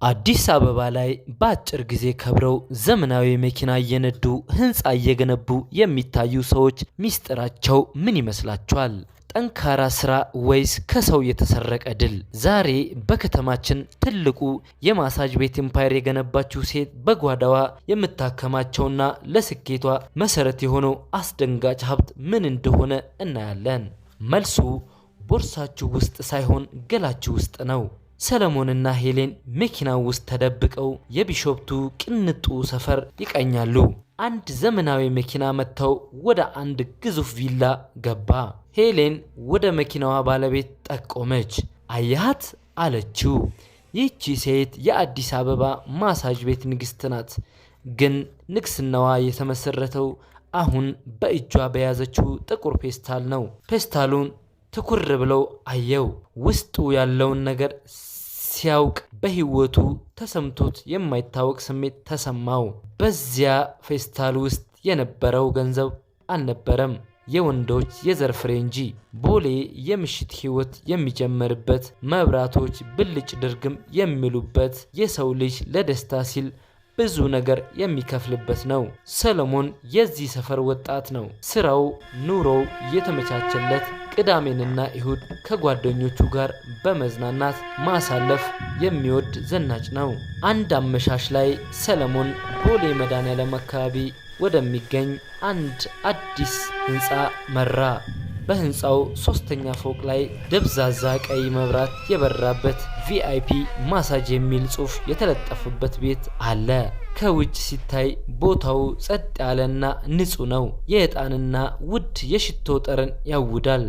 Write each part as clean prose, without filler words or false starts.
አዲስ አበባ ላይ በአጭር ጊዜ ከብረው ዘመናዊ መኪና እየነዱ ህንፃ እየገነቡ የሚታዩ ሰዎች ሚስጥራቸው ምን ይመስላችኋል? ጠንካራ ስራ ወይስ ከሰው የተሰረቀ ድል? ዛሬ በከተማችን ትልቁ የማሳጅ ቤት empire የገነባችው ሴት በጓዳዋ የምታከማቸውና ለስኬቷ መሰረት የሆነው አስደንጋጭ ሀብት ምን እንደሆነ እናያለን። መልሱ ቦርሳችሁ ውስጥ ሳይሆን ገላችሁ ውስጥ ነው። ሰለሞንና ሄሌን መኪናው ውስጥ ተደብቀው የቢሾፍቱ ቅንጡ ሰፈር ይቃኛሉ። አንድ ዘመናዊ መኪና መጥተው ወደ አንድ ግዙፍ ቪላ ገባ። ሄሌን ወደ መኪናዋ ባለቤት ጠቆመች። አያት አለችው። ይህቺ ሴት የአዲስ አበባ ማሳጅ ቤት ንግስት ናት። ግን ንግስናዋ የተመሰረተው አሁን በእጇ በያዘችው ጥቁር ፌስታል ነው። ፌስታሉን ትኩር ብለው አየው። ውስጡ ያለውን ነገር ሲያውቅ በህይወቱ ተሰምቶት የማይታወቅ ስሜት ተሰማው። በዚያ ፌስታል ውስጥ የነበረው ገንዘብ አልነበረም፣ የወንዶች የዘር ፍሬ እንጂ። ቦሌ የምሽት ህይወት የሚጀመርበት፣ መብራቶች ብልጭ ድርግም የሚሉበት፣ የሰው ልጅ ለደስታ ሲል ብዙ ነገር የሚከፍልበት ነው። ሰለሞን የዚህ ሰፈር ወጣት ነው። ስራው፣ ኑሮው የተመቻቸለት ቅዳሜንና እሁድ ከጓደኞቹ ጋር በመዝናናት ማሳለፍ የሚወድ ዘናጭ ነው። አንድ አመሻሽ ላይ ሰለሞን ቦሌ መድኃኔዓለም አካባቢ ወደሚገኝ አንድ አዲስ ህንፃ መራ። በህንፃው ሶስተኛ ፎቅ ላይ ደብዛዛ ቀይ መብራት የበራበት VIP massage የሚል ጽሑፍ የተለጠፈበት ቤት አለ። ከውጭ ሲታይ ቦታው ጸጥ ያለና ንጹህ ነው። የዕጣንና ውድ የሽቶ ጠረን ያውዳል።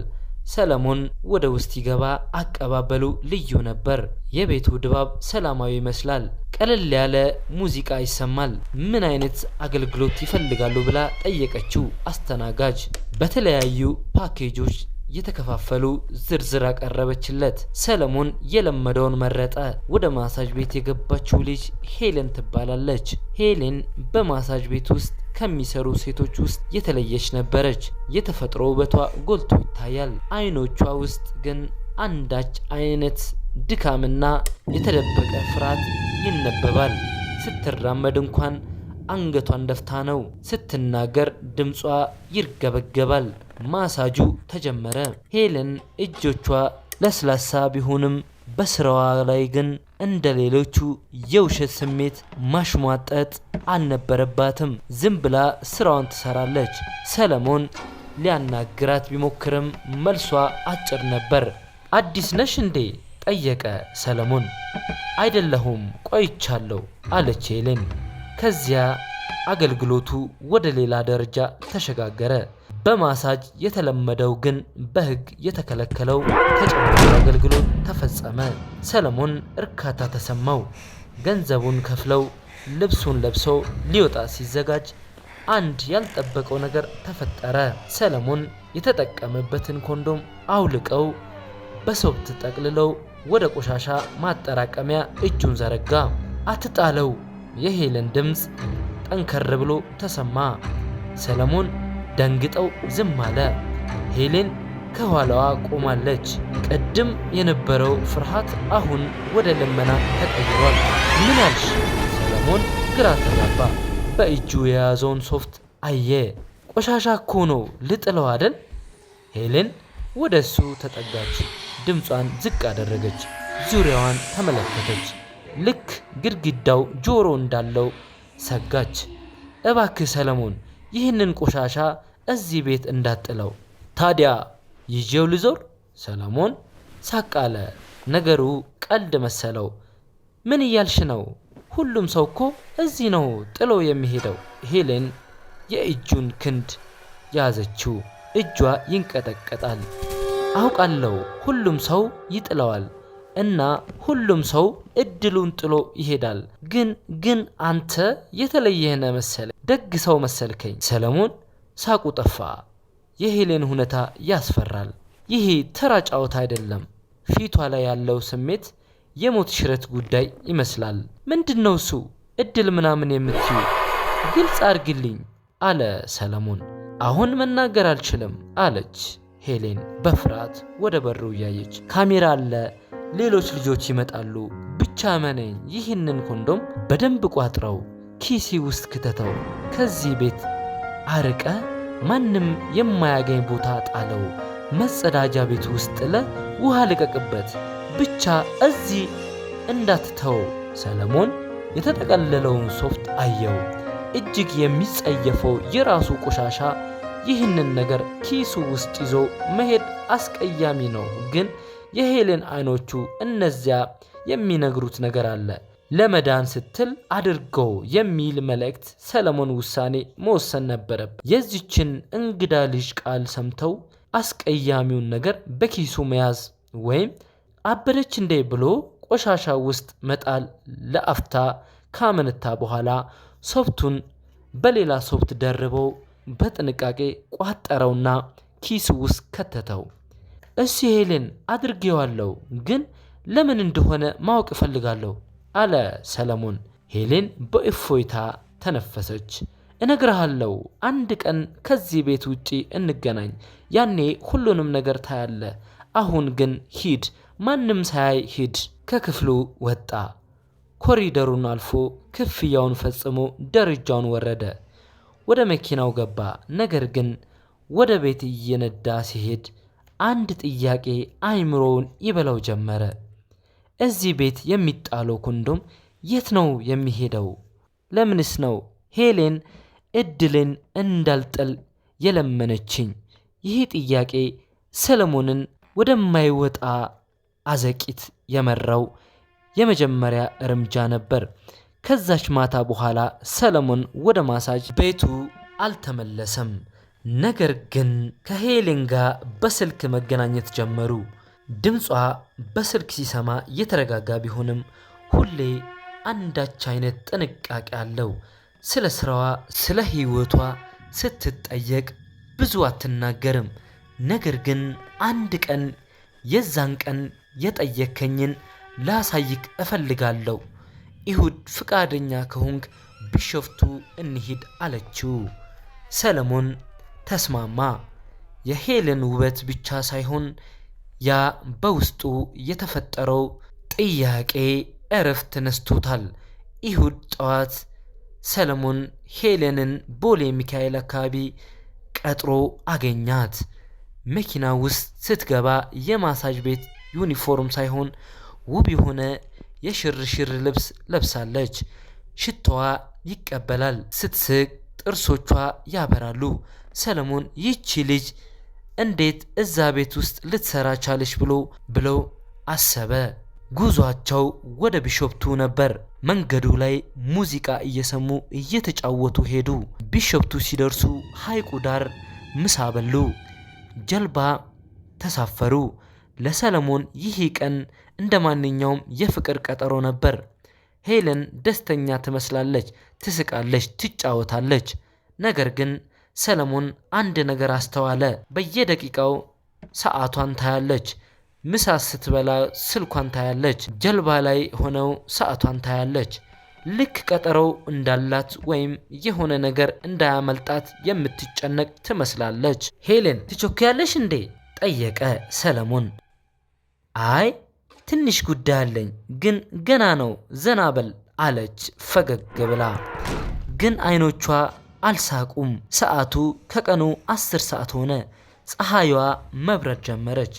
ሰለሞን ወደ ውስጥ ሲገባ አቀባበሉ ልዩ ነበር። የቤቱ ድባብ ሰላማዊ ይመስላል። ቀለል ያለ ሙዚቃ ይሰማል። ምን አይነት አገልግሎት ይፈልጋሉ ብላ ጠየቀችው አስተናጋጅ። በተለያዩ ፓኬጆች የተከፋፈሉ ዝርዝር አቀረበችለት። ሰለሞን የለመደውን መረጠ። ወደ ማሳጅ ቤት የገባችው ልጅ ሄለን ትባላለች። ሄለን በማሳጅ ቤት ውስጥ ከሚሰሩ ሴቶች ውስጥ የተለየች ነበረች። የተፈጥሮ ውበቷ ጎልቶ ይታያል። አይኖቿ ውስጥ ግን አንዳች አይነት ድካምና የተደበቀ ፍርሃት ይነበባል። ስትራመድ እንኳን አንገቷን ደፍታ ነው። ስትናገር ድምጿ ይርገበገባል። ማሳጁ ተጀመረ። ሄለን እጆቿ ለስላሳ ቢሆንም በስራዋ ላይ ግን እንደ ሌሎቹ የውሸት ስሜት ማሽሟጠጥ አልነበረባትም። ዝም ብላ ስራዋን ትሰራለች። ሰለሞን ሊያናግራት ቢሞክርም መልሷ አጭር ነበር። አዲስ ነሽ እንዴ? ጠየቀ ሰለሞን። አይደለሁም፣ ቆይቻለሁ አለች ሄለን። ከዚያ አገልግሎቱ ወደ ሌላ ደረጃ ተሸጋገረ። በማሳጅ የተለመደው ግን በሕግ የተከለከለው ተጨማሪ አገልግሎት ተፈጸመ። ሰለሞን እርካታ ተሰማው። ገንዘቡን ከፍለው ልብሱን ለብሶ ሊወጣ ሲዘጋጅ አንድ ያልጠበቀው ነገር ተፈጠረ። ሰለሞን የተጠቀመበትን ኮንዶም አውልቀው በሶፍት ጠቅልለው ወደ ቆሻሻ ማጠራቀሚያ እጁን ዘረጋ። አትጣለው! የሄለን ድምፅ ጠንከር ብሎ ተሰማ። ሰለሞን ደንግጠው ዝም አለ። ሄሌን ከኋላዋ ቆማለች። ቅድም የነበረው ፍርሃት አሁን ወደ ልመና ተቀይሯል። ምን አልሽ? ሰለሞን ግራ ተጋባ። በእጁ የያዘውን ሶፍት አየ። ቆሻሻ እኮ ነው፣ ልጥለው አደል? ሄሌን ወደ እሱ ተጠጋች። ድምጿን ዝቅ አደረገች። ዙሪያዋን ተመለከተች። ልክ ግድግዳው ጆሮ እንዳለው ሰጋች። እባክህ ሰለሞን፣ ይህንን ቆሻሻ እዚህ ቤት እንዳጥለው። ታዲያ ይዤው ልዞር? ሰለሞን ሳቅ አለ። ነገሩ ቀልድ መሰለው። ምን እያልሽ ነው? ሁሉም ሰው እኮ እዚህ ነው ጥሎ የሚሄደው። ሄሌን የእጁን ክንድ ያዘችው። እጇ ይንቀጠቀጣል። አውቃለሁ፣ ሁሉም ሰው ይጥለዋል እና ሁሉም ሰው እድሉን ጥሎ ይሄዳል። ግን አንተ የተለየህ ነህ መሰለኝ፣ ደግ ሰው መሰልከኝ። ሰለሞን ሳቁ ጠፋ። የሄሌን ሁኔታ ያስፈራል። ይሄ ተራ ጨዋታ አይደለም። ፊቷ ላይ ያለው ስሜት የሞት ሽረት ጉዳይ ይመስላል። ምንድን ነው እሱ እድል ምናምን የምትዩ? ግልጽ አድርግልኝ አለ ሰለሞን። አሁን መናገር አልችልም አለች ሄሌን በፍርሃት ወደ በሩ እያየች። ካሜራ አለ፣ ሌሎች ልጆች ይመጣሉ። ብቻ እመነኝ፣ ይህንን ኮንዶም በደንብ ቋጥረው፣ ኪስህ ውስጥ ክተተው፣ ከዚህ ቤት አርቀህ ማንም የማያገኝ ቦታ ጣለው። መጸዳጃ ቤት ውስጥ ጥለህ ውሃ ልቀቅበት። ብቻ እዚህ እንዳትተው። ሰለሞን የተጠቀለለውን ሶፍት አየው። እጅግ የሚጸየፈው የራሱ ቆሻሻ። ይህንን ነገር ኪሱ ውስጥ ይዞ መሄድ አስቀያሚ ነው። ግን የሄሌን አይኖቹ እነዚያ የሚነግሩት ነገር አለ። ለመዳን ስትል አድርገው የሚል መልእክት። ሰለሞን ውሳኔ መወሰን ነበረበት። የዚችን እንግዳ ልጅ ቃል ሰምተው አስቀያሚውን ነገር በኪሱ መያዝ ወይም አበደች እንዴ ብሎ ቆሻሻ ውስጥ መጣል። ለአፍታ ካመነታ በኋላ ሶፍቱን በሌላ ሶፍት ደርበው በጥንቃቄ ቋጠረውና ኪሱ ውስጥ ከተተው። "እሺ ሄሌን፣ አድርጌዋለሁ፣ ግን ለምን እንደሆነ ማወቅ እፈልጋለሁ" አለ ሰለሞን። ሄሌን በእፎይታ ተነፈሰች። "እነግርሃለሁ። አንድ ቀን ከዚህ ቤት ውጪ እንገናኝ። ያኔ ሁሉንም ነገር ታያለህ። አሁን ግን ሂድ፣ ማንም ሳያይ ሂድ።" ከክፍሉ ወጣ። ኮሪደሩን አልፎ ክፍያውን ፈጽሞ ደረጃውን ወረደ። ወደ መኪናው ገባ። ነገር ግን ወደ ቤት እየነዳ ሲሄድ አንድ ጥያቄ አይምሮውን ይበላው ጀመረ። እዚህ ቤት የሚጣለው ኮንዶም የት ነው የሚሄደው? ለምንስ ነው ሄሌን እድልን እንዳልጥል የለመነችኝ? ይህ ጥያቄ ሰለሞንን ወደማይወጣ አዘቂት የመራው የመጀመሪያ እርምጃ ነበር። ከዛች ማታ በኋላ ሰለሞን ወደ ማሳጅ ቤቱ አልተመለሰም። ነገር ግን ከሄሌን ጋር በስልክ መገናኘት ጀመሩ። ድምጿ በስልክ ሲሰማ የተረጋጋ ቢሆንም ሁሌ አንዳች አይነት ጥንቃቄ አለው። ስለ ስራዋ፣ ስለ ህይወቷ ስትጠየቅ ብዙ አትናገርም። ነገር ግን አንድ ቀን የዛን ቀን የጠየከኝን ላሳይክ እፈልጋለሁ። እሁድ ፍቃደኛ ከሆንክ ቢሾፍቱ እንሂድ አለችው። ሰለሞን ተስማማ። የሄለን ውበት ብቻ ሳይሆን ያ በውስጡ የተፈጠረው ጥያቄ እረፍት ነስቶታል። እሁድ ጠዋት ሰለሞን ሄለንን ቦሌ ሚካኤል አካባቢ ቀጥሮ አገኛት። መኪና ውስጥ ስትገባ የማሳጅ ቤት ዩኒፎርም ሳይሆን ውብ የሆነ የሽርሽር ልብስ ለብሳለች። ሽታዋ ይቀበላል። ስትስቅ ጥርሶቿ ያበራሉ። ሰለሞን ይቺ ልጅ እንዴት እዛ ቤት ውስጥ ልትሰራ ቻለች ብሎ አሰበ። ጉዟቸው ወደ ቢሾፍቱ ነበር። መንገዱ ላይ ሙዚቃ እየሰሙ እየተጫወቱ ሄዱ። ቢሾፍቱ ሲደርሱ ሐይቁ ዳር ምሳ በሉ። ጀልባ ተሳፈሩ። ለሰለሞን ይህ ቀን እንደ ማንኛውም የፍቅር ቀጠሮ ነበር። ሄለን ደስተኛ ትመስላለች፣ ትስቃለች፣ ትጫወታለች። ነገር ግን ሰለሞን አንድ ነገር አስተዋለ። በየደቂቃው ሰዓቷን ታያለች። ምሳ ስትበላ ስልኳን ታያለች። ጀልባ ላይ ሆነው ሰዓቷን ታያለች። ልክ ቀጠሮው እንዳላት ወይም የሆነ ነገር እንዳያመልጣት የምትጨነቅ ትመስላለች። "ሄለን፣ ትቸኩያለሽ እንዴ?" ጠየቀ ሰለሞን። "አይ፣ ትንሽ ጉዳይ አለኝ፣ ግን ገና ነው፣ ዘና በል" አለች ፈገግ ብላ። ግን አይኖቿ አልሳቁም። ሰዓቱ ከቀኑ 10 ሰዓት ሆነ። ፀሐይዋ መብረድ ጀመረች።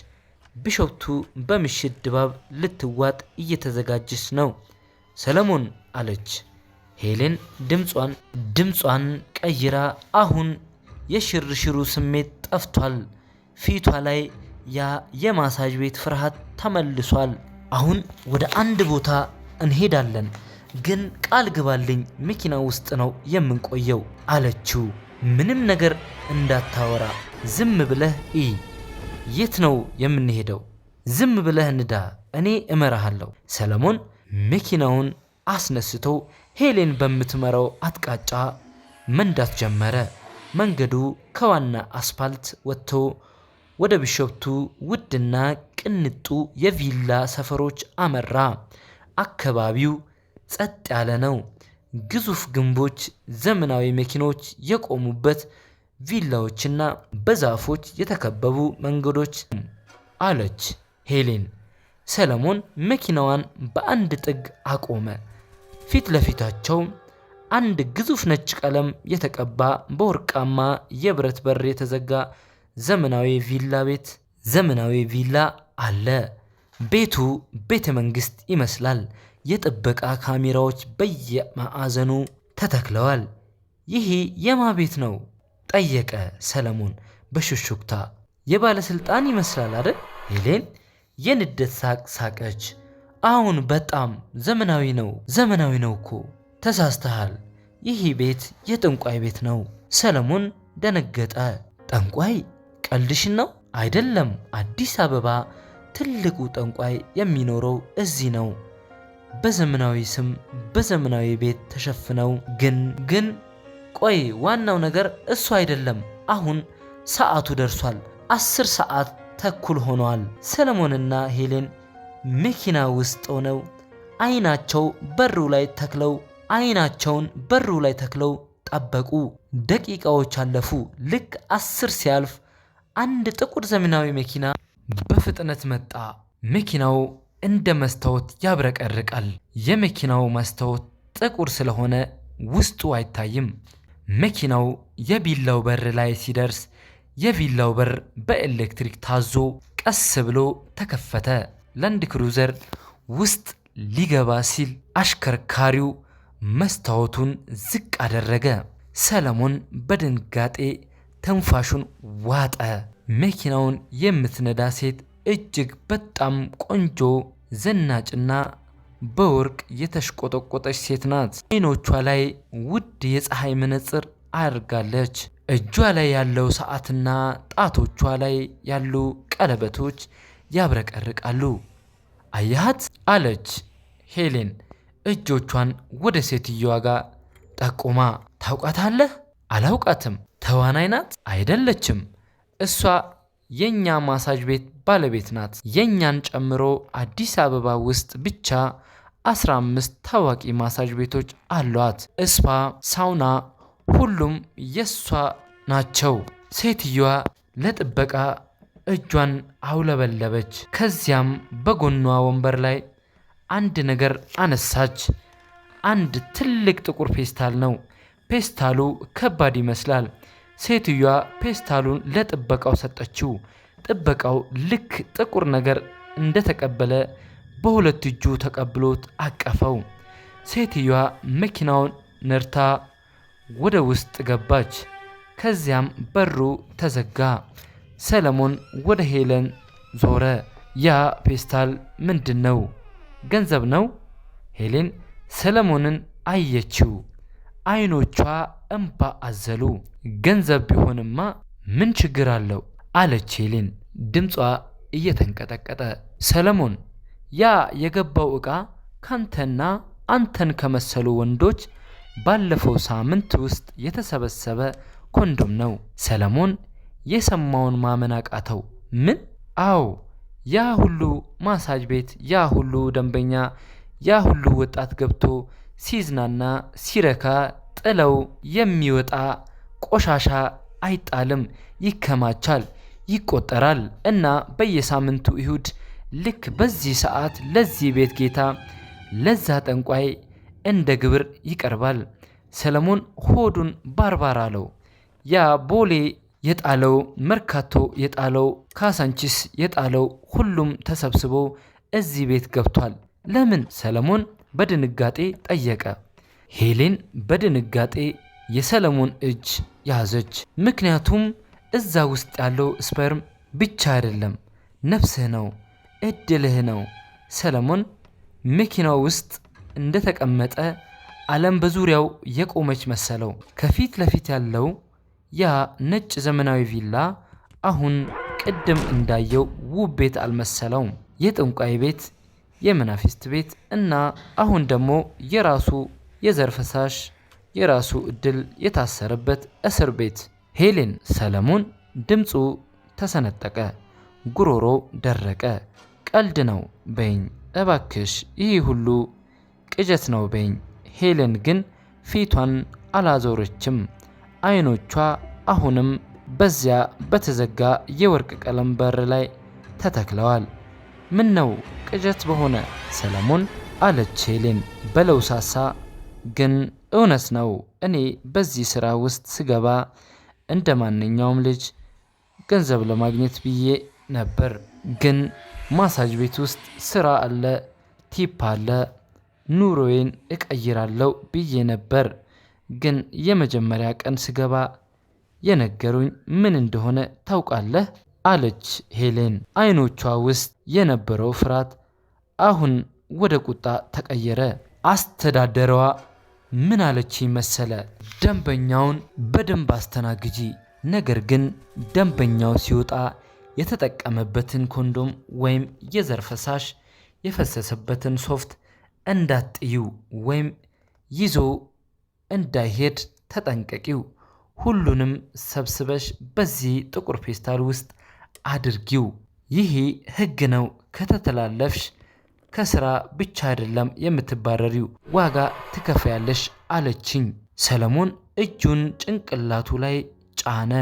ቢሾፍቱ በምሽት ድባብ ልትዋጥ እየተዘጋጀች ነው። "ሰለሞን" አለች ሄሌን ድምጿን ቀይራ። አሁን የሽርሽሩ ስሜት ጠፍቷል። ፊቷ ላይ ያ የማሳጅ ቤት ፍርሃት ተመልሷል። "አሁን ወደ አንድ ቦታ እንሄዳለን፣ ግን ቃል ግባልኝ መኪና ውስጥ ነው የምንቆየው" አለችው። "ምንም ነገር እንዳታወራ፣ ዝም ብለህ እይ። የት ነው የምንሄደው? ዝም ብለህ ንዳ፣ እኔ እመራሃለሁ።" ሰለሞን መኪናውን አስነስቶ ሄሌን በምትመራው አቅጣጫ መንዳት ጀመረ። መንገዱ ከዋና አስፓልት ወጥቶ ወደ ቢሾፍቱ ውድና ቅንጡ የቪላ ሰፈሮች አመራ። አካባቢው ጸጥ ያለ ነው። ግዙፍ ግንቦች፣ ዘመናዊ መኪኖች የቆሙበትቪላዎችና በዛፎች የተከበቡ መንገዶች አለች ሄሌን። ሰለሞን መኪናዋን በአንድ ጥግ አቆመ። ፊት ለፊታቸው አንድ ግዙፍ ነጭ ቀለም የተቀባ፣ በወርቃማ የብረት በር የተዘጋ ዘመናዊ ቪላ አለ። ቤቱ ቤተ መንግስት ይመስላል። የጥበቃ ካሜራዎች በየማዕዘኑ ተተክለዋል። "ይሄ የማ ቤት ነው?" ጠየቀ ሰለሞን በሹክሹክታ። "የባለስልጣን ይመስላል አይደል?" ሄሌን የንዴት ሳቅ ሳቀች። "አሁን በጣም ዘመናዊ ነው፣ ዘመናዊ ነው እኮ።" "ተሳስተሃል። ይህ ቤት የጠንቋይ ቤት ነው።" ሰለሞን ደነገጠ። "ጠንቋይ? ቀልድሽን ነው?" "አይደለም። አዲስ አበባ ትልቁ ጠንቋይ የሚኖረው እዚህ ነው። በዘመናዊ ስም፣ በዘመናዊ ቤት ተሸፍነው።" ግን ቆይ፣ ዋናው ነገር እሱ አይደለም። አሁን ሰዓቱ ደርሷል። 10:30 ሆኗል። ሰለሞንና ሄሌን መኪና ውስጥ ሆነው አይናቸውን በሩ ላይ ተክለው ጠበቁ። ደቂቃዎች አለፉ። ልክ 10 ሲያልፍ አንድ ጥቁር ዘመናዊ መኪና በፍጥነት መጣ። መኪናው እንደ መስታወት ያብረቀርቃል። የመኪናው መስታወት ጥቁር ስለሆነ ውስጡ አይታይም። መኪናው የቪላው በር ላይ ሲደርስ የቪላው በር በኤሌክትሪክ ታዞ ቀስ ብሎ ተከፈተ። ላንድ ክሩዘር ውስጥ ሊገባ ሲል አሽከርካሪው መስታወቱን ዝቅ አደረገ። ሰለሞን በድንጋጤ ትንፋሹን ዋጠ። መኪናውን የምትነዳ ሴት እጅግ በጣም ቆንጆ፣ ዘናጭና በወርቅ የተሽቆጠቆጠች ሴት ናት። አይኖቿ ላይ ውድ የፀሐይ መነጽር አድርጋለች። እጇ ላይ ያለው ሰዓትና ጣቶቿ ላይ ያሉ ቀለበቶች ያብረቀርቃሉ። "አያሃት?" አለች ሄሌን እጆቿን ወደ ሴትየዋ ጋር ጠቁማ። "ታውቃታለህ?" "አላውቃትም።" "ተዋናይ ናት?" "አይደለችም። እሷ የኛ ማሳጅ ቤት ባለቤት ናት። የኛን ጨምሮ አዲስ አበባ ውስጥ ብቻ 15 ታዋቂ ማሳጅ ቤቶች አሏት። Spa፣ ሳውና፣ ሁሉም የሷ ናቸው።" ሴትየዋ ለጥበቃ እጇን አውለበለበች። ከዚያም በጎኗ ወንበር ላይ አንድ ነገር አነሳች። አንድ ትልቅ ጥቁር ፌስታል ነው። ፌስታሉ ከባድ ይመስላል። ሴትዮዋ ፌስታሉን ለጥበቃው ሰጠችው። ጥበቃው ልክ ጥቁር ነገር እንደተቀበለ በሁለት እጁ ተቀብሎት አቀፈው። ሴትዮዋ መኪናውን ነድታ ወደ ውስጥ ገባች። ከዚያም በሩ ተዘጋ። ሰለሞን ወደ ሄለን ዞረ። "ያ ፌስታል ምንድን ነው? ገንዘብ ነው?" ሄሌን ሰለሞንን አየችው። አይኖቿ እንባ አዘሉ። "ገንዘብ ቢሆንማ ምን ችግር አለው?" አለች ሄሌን ድምጿ እየተንቀጠቀጠ። "ሰለሞን፣ ያ የገባው ዕቃ ካንተና አንተን ከመሰሉ ወንዶች ባለፈው ሳምንት ውስጥ የተሰበሰበ ኮንዶም ነው።" ሰለሞን የሰማውን ማመን አቃተው። "ምን?" "አዎ፣ ያ ሁሉ ማሳጅ ቤት፣ ያ ሁሉ ደንበኛ፣ ያ ሁሉ ወጣት ገብቶ ሲዝናና ሲረካ ጥለው የሚወጣ ቆሻሻ አይጣልም፣ ይከማቻል፣ ይቆጠራል እና በየሳምንቱ እሁድ ልክ በዚህ ሰዓት ለዚህ ቤት ጌታ፣ ለዛ ጠንቋይ እንደ ግብር ይቀርባል።" ሰለሞን ሆዱን ባርባር አለው። ያ ቦሌ የጣለው፣ መርካቶ የጣለው፣ ካሳንቺስ የጣለው ሁሉም ተሰብስቦ እዚህ ቤት ገብቷል። "ለምን?" ሰለሞን በድንጋጤ ጠየቀ። ሄሌን በድንጋጤ የሰለሞን እጅ ያዘች። "ምክንያቱም እዛ ውስጥ ያለው sperm ብቻ አይደለም፣ ነፍስህ ነው፣ እድልህ ነው።" ሰለሞን መኪናው ውስጥ እንደተቀመጠ ዓለም በዙሪያው የቆመች መሰለው። ከፊት ለፊት ያለው ያ ነጭ ዘመናዊ ቪላ አሁን ቅድም እንዳየው ውብ ቤት አልመሰለውም። የጠንቋይ ቤት፣ የመናፍስት ቤት እና አሁን ደግሞ የራሱ የዘር ፈሳሽ፣ የራሱ እድል የታሰረበት እስር ቤት። "ሄሌን!" ሰለሞን ድምፁ ተሰነጠቀ፣ ጉሮሮ ደረቀ። "ቀልድ ነው በይኝ እባክሽ፣ ይህ ሁሉ ቅዠት ነው በይኝ።" ሄሌን ግን ፊቷን አላዞረችም። አይኖቿ አሁንም በዚያ በተዘጋ የወርቅ ቀለም በር ላይ ተተክለዋል። ምን ነው ቅዠት በሆነ ሰለሞን፣ አለች ሄሌን በለውሳሳ ግን እውነት ነው። እኔ በዚህ ስራ ውስጥ ስገባ እንደ ማንኛውም ልጅ ገንዘብ ለማግኘት ብዬ ነበር። ግን ማሳጅ ቤት ውስጥ ስራ አለ፣ tip አለ፣ ኑሮዬን እቀይራለሁ ብዬ ነበር። ግን የመጀመሪያ ቀን ስገባ የነገሩኝ ምን እንደሆነ ታውቃለህ? አለች ሄሌን። አይኖቿ ውስጥ የነበረው ፍርሃት አሁን ወደ ቁጣ ተቀየረ። አስተዳደሯ ምን አለች መሰለ? ደንበኛውን በደንብ አስተናግጂ፣ ነገር ግን ደንበኛው ሲወጣ የተጠቀመበትን ኮንዶም ወይም የዘር ፈሳሽ የፈሰሰበትን ሶፍት እንዳትጥዩ ወይም ይዞ እንዳይሄድ ተጠንቀቂው። ሁሉንም ሰብስበሽ በዚህ ጥቁር ፌስታል ውስጥ አድርጊው። ይሄ ሕግ ነው። ከተተላለፍሽ ከስራ ብቻ አይደለም የምትባረሪው፣ ዋጋ ትከፍያለሽ አለችኝ። ሰለሞን እጁን ጭንቅላቱ ላይ ጫነ።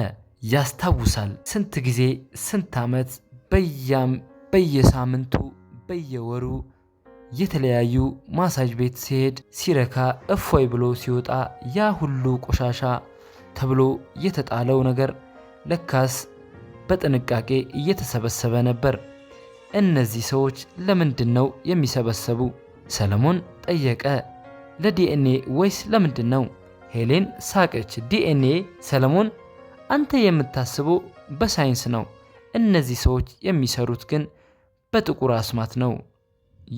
ያስታውሳል ስንት ጊዜ፣ ስንት ዓመት፣ በያም በየሳምንቱ፣ በየወሩ የተለያዩ ማሳጅ ቤት ሲሄድ፣ ሲረካ፣ እፎይ ብሎ ሲወጣ ያ ሁሉ ቆሻሻ ተብሎ የተጣለው ነገር ለካስ በጥንቃቄ እየተሰበሰበ ነበር። እነዚህ ሰዎች ለምንድን ነው የሚሰበሰቡ? ሰለሞን ጠየቀ። ለዲኤንኤ ወይስ ለምንድን ነው? ሄሌን ሳቀች። ዲኤንኤ? ሰለሞን፣ አንተ የምታስበው በሳይንስ ነው። እነዚህ ሰዎች የሚሰሩት ግን በጥቁር አስማት ነው።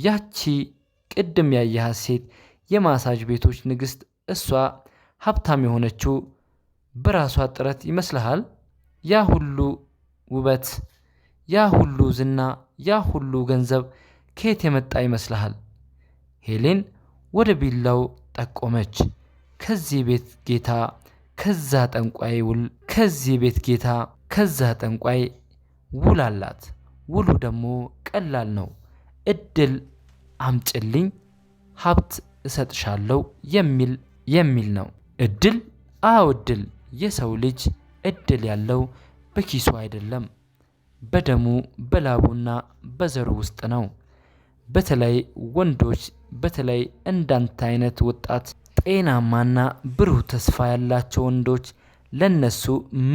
ያቺ ቅድም ያየሃት ሴት፣ የማሳጅ ቤቶች ንግሥት፣ እሷ ሀብታም የሆነችው በራሷ ጥረት ይመስልሃል? ያ ሁሉ ውበት፣ ያ ሁሉ ዝና፣ ያ ሁሉ ገንዘብ ከየት የመጣ ይመስልሃል? ሄሌን ወደ ቢላው ጠቆመች። ከዚህ ቤት ጌታ ከዛ ጠንቋይ ውል ከዚህ ቤት ጌታ ከዛ ጠንቋይ ውል አላት። ውሉ ደግሞ ቀላል ነው። እድል አምጭልኝ፣ ሀብት እሰጥሻለሁ የሚል ነው። እድል? አዎ እድል። የሰው ልጅ እድል ያለው በኪሱ አይደለም፣ በደሙ፣ በላቡና በዘሩ ውስጥ ነው። በተለይ ወንዶች፣ በተለይ እንዳንተ አይነት ወጣት፣ ጤናማና ብሩህ ተስፋ ያላቸው ወንዶች ለነሱ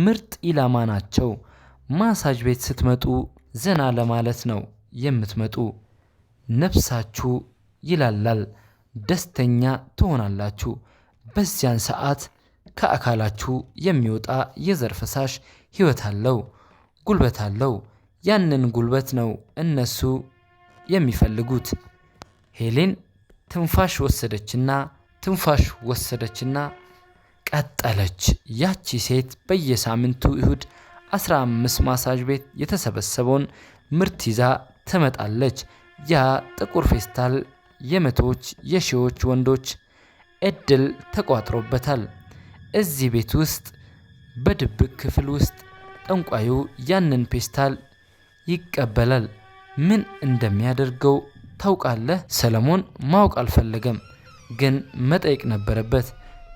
ምርጥ ኢላማ ናቸው። ማሳጅ ቤት ስትመጡ ዘና ለማለት ነው የምትመጡ። ነፍሳችሁ ይላላል፣ ደስተኛ ትሆናላችሁ። በዚያን ሰዓት ከአካላችሁ የሚወጣ የዘር ፈሳሽ ህይወት አለው፣ ጉልበት አለው። ያንን ጉልበት ነው እነሱ የሚፈልጉት። ሄሌን ትንፋሽ ወሰደችና ቀጠለች። ያቺ ሴት በየሳምንቱ እሁድ 15 ማሳጅ ቤት የተሰበሰበውን ምርት ይዛ ትመጣለች። ያ ጥቁር ፌስታል የመቶዎች፣ የሺዎች ወንዶች እድል ተቋጥሮበታል። እዚህ ቤት ውስጥ በድብቅ ክፍል ውስጥ ጠንቋዩ ያንን ፌስታል ይቀበላል። ምን እንደሚያደርገው ታውቃለህ? ሰለሞን ማወቅ አልፈለገም፣ ግን መጠየቅ ነበረበት።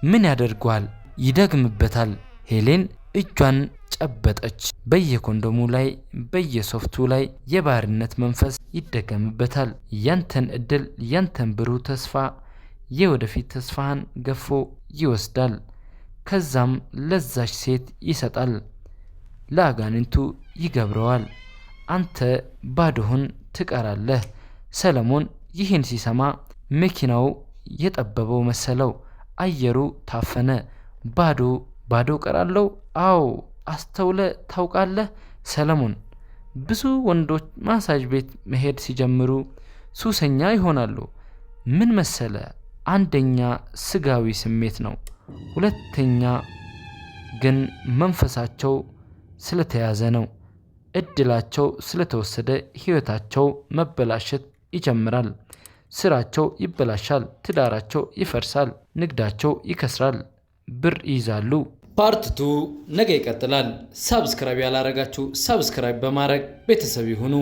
ምን ያደርገዋል? ይደግምበታል። ሄሌን እጇን ጨበጠች። በየኮንዶሙ ላይ፣ በየሶፍቱ ላይ የባርነት መንፈስ ይደገምበታል። ያንተን እድል፣ ያንተን ብሩህ ተስፋ፣ የወደፊት ተስፋህን ገፎ ይወስዳል። ከዛም ለዛች ሴት ይሰጣል። ለአጋንንቱ ይገብረዋል። አንተ ባዶህን ትቀራለህ። ሰለሞን ይህን ሲሰማ መኪናው የጠበበው መሰለው። አየሩ ታፈነ። ባዶ ባዶ ቀራለው? አዎ፣ አስተውለ ታውቃለህ ሰለሞን? ብዙ ወንዶች ማሳጅ ቤት መሄድ ሲጀምሩ ሱሰኛ ይሆናሉ። ምን መሰለ፣ አንደኛ ስጋዊ ስሜት ነው። ሁለተኛ ግን መንፈሳቸው ስለተያዘ ነው። እድላቸው ስለተወሰደ ህይወታቸው መበላሸት ይጀምራል። ስራቸው ይበላሻል፣ ትዳራቸው ይፈርሳል፣ ንግዳቸው ይከስራል፣ ብር ይይዛሉ። Part 2 ነገ ይቀጥላል። Subscribe ያላረጋችሁ subscribe በማድረግ ቤተሰብ ይሁኑ።